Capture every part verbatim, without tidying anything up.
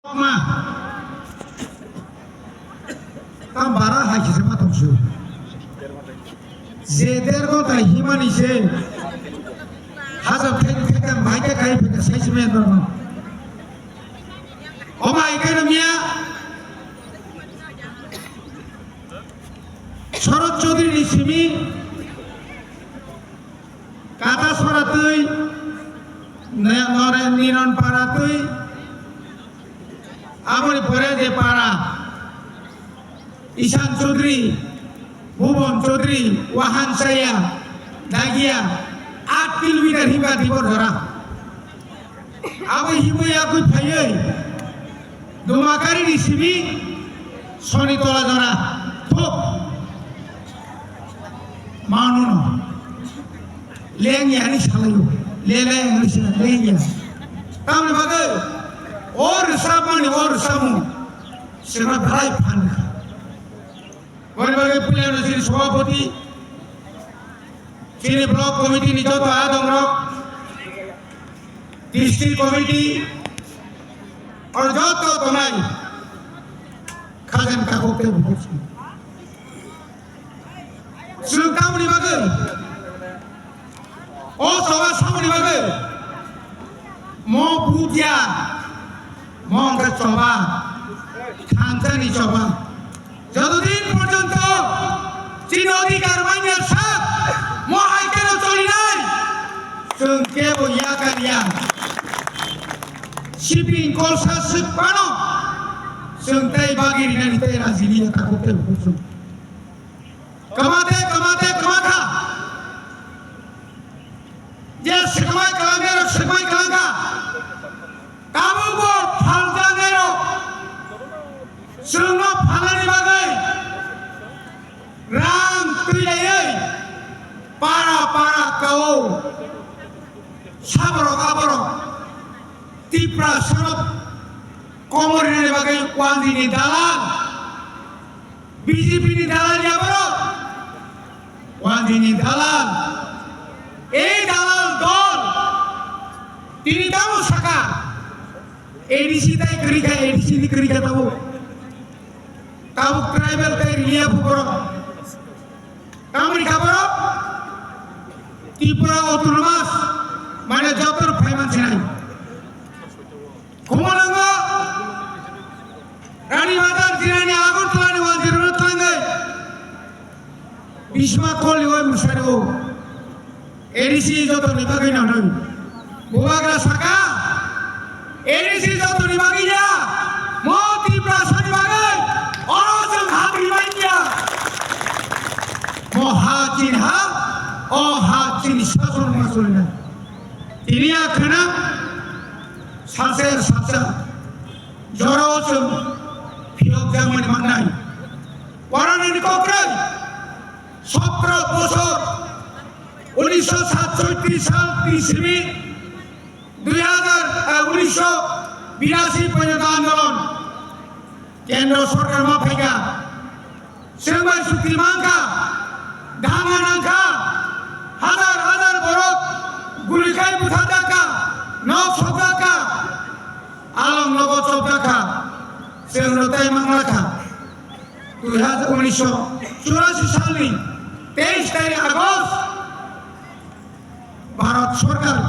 Ma. Tam bara hai kisa ma tong su. Je der ghonta himani se. Hajab thek thek tam bai ka kai phek sai se me no. O ma ikai no miya. Sorot Chaudhary ni simi. Kata Sora twi, ne-, Nore-, Niron Para twi, aboni pore je para, Ishan Chaudhary, Bhuban Chaudhary, Wahan Saya, Dagia, aat kilometer himba dibor jora. Abo himwi yakwi phaiwi Dumakari ni simi soni tola jora thok manuno lengya ni salayo, lele ni sina lengya. Tamni bagwi o rwsapmani o rwsapmung sima bwlai phan kha. Boni bagwi puilano chini sobhapoti, chini block committee ni joto adongrok, district committee, oro joto tongnai khajan kakhuk tei bukhuk song. Chwng tamoni bagwi, o choba samoni bagwi, mo budia, mo wngkha choba, thansa ni choba. Jotodin porjonto chini odhikar manya sak mo hai keno cholinai, chwng kebo yakar ya. Siping kolsa swk phano chwng tei bagi rinani tei rajini ya takhuk tei bukhuk song. Kwmate, kwmate, kwmakha. Je swkmai kwlangnairok swkmai kwlangkha. Tabukbo phaljaknairok chwngno phalnani bagwi rang twilaiwi para para kao saborok aborok Tiprasarok komor rinani bagwi wandini dalal, B J P ni dalal ya borok. Wandini dalal. Ei dalal dol. Tini tamo saka. A D C tai kwrwi kha, A D C ni kwrwi kha tamo. Tabuk tribal tai riya borok. Tamoni kha borok. Tripura Autonomous. Mane jotor phaiman sinai. Kumalango, Rani Bazar jinani Agartala ni one zero no twlangwi, Bhisma Koli o mwsari o, A D C joto ni bagwi no hwnwi. Bubagra saka, A D C joto ni bagwi ya, mo Tiprasa ni bagwi, oro chwng hak rimani ya. Mo ha chini ha, o ha chini sason ma solinai. Tini a khwna, Salsa ya salsa, jorao chwng phiyokjakmani mannai. Waranani kokrwi, sotro bosor, unisho satchoitrish sal ni simi, dui hazar, eh, unisho birasi porjonto andolon. Kendro sorkar ma phaikha, chwng bai chukti mankha, dhanga nangkha, hazar hazar borok guli khai butharjakha, nok sokjakha, along nogo chopjakha, chwngno tai manglakha. Dui hazar unisho churasi salni teis tarik August, Bharat Sorkar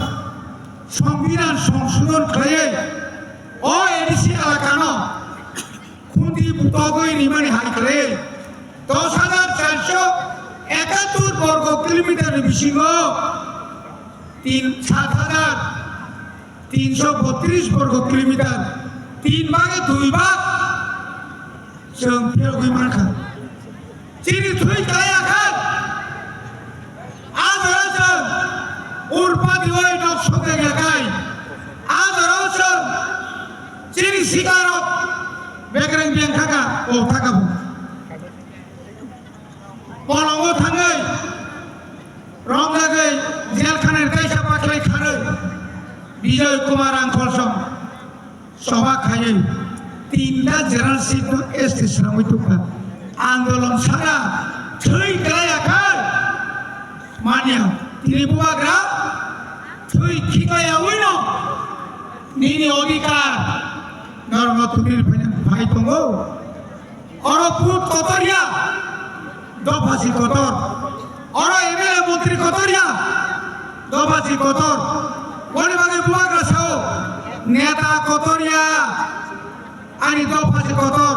Songbidan Songshodhon khlaiwi o A D C elakano khunti butogwi rimani hai khlaiwi dos hajar charsho ekattor borgo kilometer ni bisingo tin, sat hajar tinsho botris borgo kilometer, tin bage dui bag chwng phiyogwi mankha. Chini thwi khlai akhai. A jora chwng urpadi oi nok sokjak yakhai. A jora chwng chini sikarok bekreng beng thaka, o thaka bo. Polongo thangwi romjagwi jel khana ni kaisa pakhlai kharwi Bijoy Kumar Angkholsong. Choba khaiwi tinta general seat no S T swnamwi tongkha. Andolon sara thwi khlai akhai. Manya, tini bubagra thwi khiklai awino nini odhikar, norokno tubini phai tongo. Oro put kotor ya, dopha si kotor. Oro M L A montri kotor ya, dopha si kotor. Boni bagwi bubagra sao, neta kotor ya, ani dopha si kotor.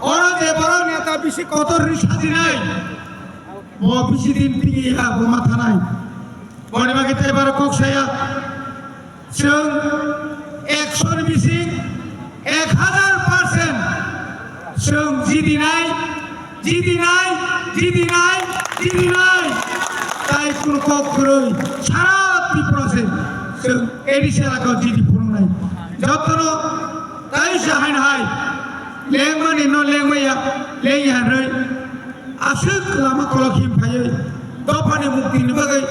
Oro je borok neta bisi kotor ri sajinai, bo bisi din tigi ya, bo ma thanai. Boni bagwi tei baro kok saya. Chwng ekshoni bising ek hazar percent chwng jidinai, jidinai, jidinai, jidinai. Tai kunu kok kwrwi sara Tripura se chwng A D C elaka jidi phunuknai. Jotono tai se haino hai lengmani no lengmaya, lengya hinwi aswk lama kolok him phaiwi dophani muktini bagwi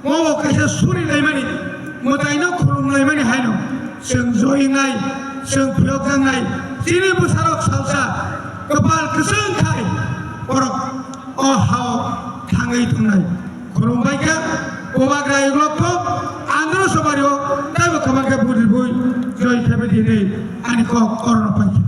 Obo kaisa suri laimani, mwtaino khulum laimani haino chwng joingnai, chwng phiyokjaknai, chini bwsarok salsa kwpal kwchwng khai borok o hao thangwi tongnai. Khulum bai kha, bubagra yuglok kok, andro sobario taibo kwbang khe budi bui joi khe bidi hinwi ani kok orono pai kha.